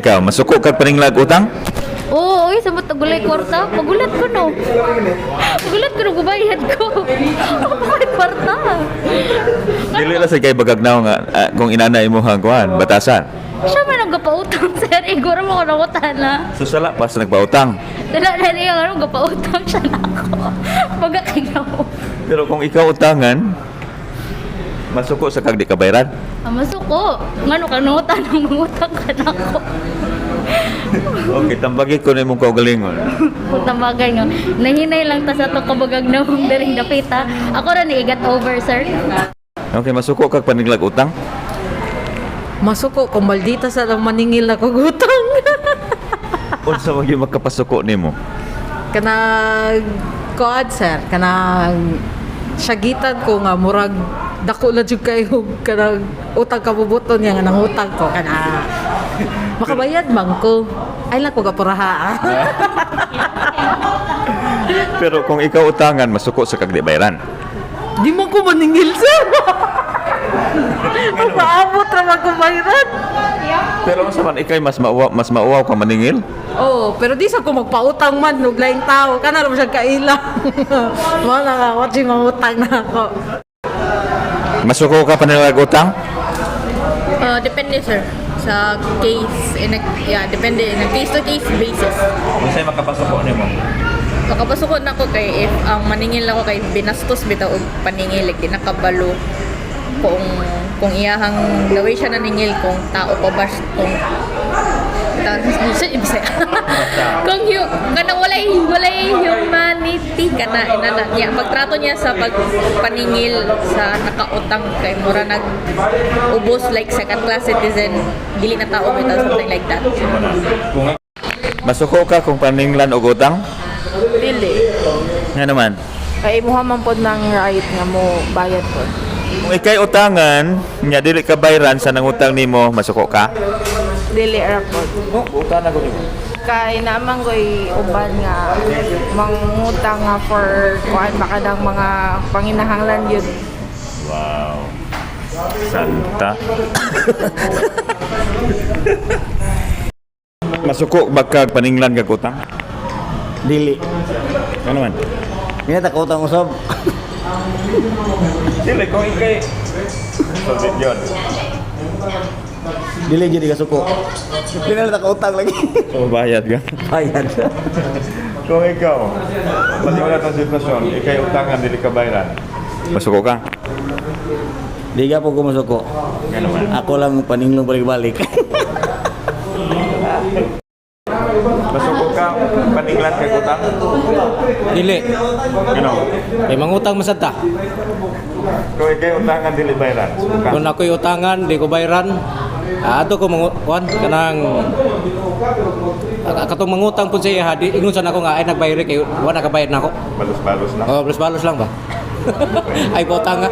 Ikaw, masuko kag paninglag utang? Oo, oy, sa matagulay kwarta. Pagulat ko no. Pagulat ko no, gubayad ko. Ay, kwarta. Dili lang sa kay bagagnaw nga kung inana imo ha kuan, batasan. Siya man ang gapautang, sir. Iguro mo ko nangutan na. So sala pa sa nagpautang. Dala na niya, ano, gapautang siya na ako. Baga kay. Pero kung ikaw utangan, masuko sa kag di ka bayran. Ah, masuko. Ngano ka nangutan ang mangutang ka na ako. Okay, tambagi ko na imong kaugalingon. Kung tambagan nga. Nahinay lang ta sa itong kabagag na mong daring dapita. Ako ra ni got over, sir. Okay, masuko kag paninglag utang? Masuko kung maldita sa lang maningil ako gutang. Unsa man gyud magkapasuko nimo? Kanag kuan, sir, kanang syagitan ko nga murag dako na jud kayo kanang utang kabubuton niya nga nangutang ko kana makabayad man ko ay lang ko gapuraha. Pero kung ikaw utangan, masuko sa kag di bayran. Di man ko maningil, sir. Ang maabot ra man ko bayran. Pero unsa man ikay mas mauwaw ka maningil? Oh, pero di sa ko magpautang man og laing tao kana ra man siya kaila. Mao na nga wa jud mangutang na ako. Masuko ka paninglag utang? Depende, sir. Sa case, in a, yeah, depende. In a case-to-case basis. Unsay makapasuko nimo? Makapasukot na ko kay if ang maningil ako kay binastos bitaw og paningil, like di nakabalo kung iyahang the way siya naningil, kung tao pa ba siya, kung sa Bisaya kung kanang walay humanity kana inana niya pagtrato niya sa pagpaningil sa nakautang kay mura nag ubos like second class citizen, dili na tao bitaw, something like that. Masuko ka kung paninglan og utang? Dili. Nga naman. Kay imuha man pod ng right nga mo bayad pod. Kung ikay utangan, nya dili ka bayran sa nangutang nimo, masuko ka? Dili ra pod. Oh, utang ko nimo. Kay naman ko'y uban nga mangutang nga for kuan baka ng mga panginahanglan yun. Wow. Santa. Masuko ba kag paninglan kag utang? Dili. Ano man? Minata ko utang usab. Dili kung ikay Solve yun. Dili jud kasuko. Dili na ta utang lagi. So bayad ka. Bayad. Kung ikaw, pati wala tong sitwasyon, ikay utangan dili ka bayran. Masuko ka? Di ka po ko masuko. Nga naman. Ako lang paninglong balik-balik. Masuko ka paninglan kag utang? Dili. Ano? Kay mangutang masad ta. Kung ikay utangan dili bayran, suko ka. Kung ako'y utangan, di ko bayran. Ato ko manguan kanang katong mangutang pud sa iya, di ingon sa nako nga ay nagbayri kay wa nakabayad nako. Balos-balos lang. Oh, balos-balos lang ba? Ay, pautang nga.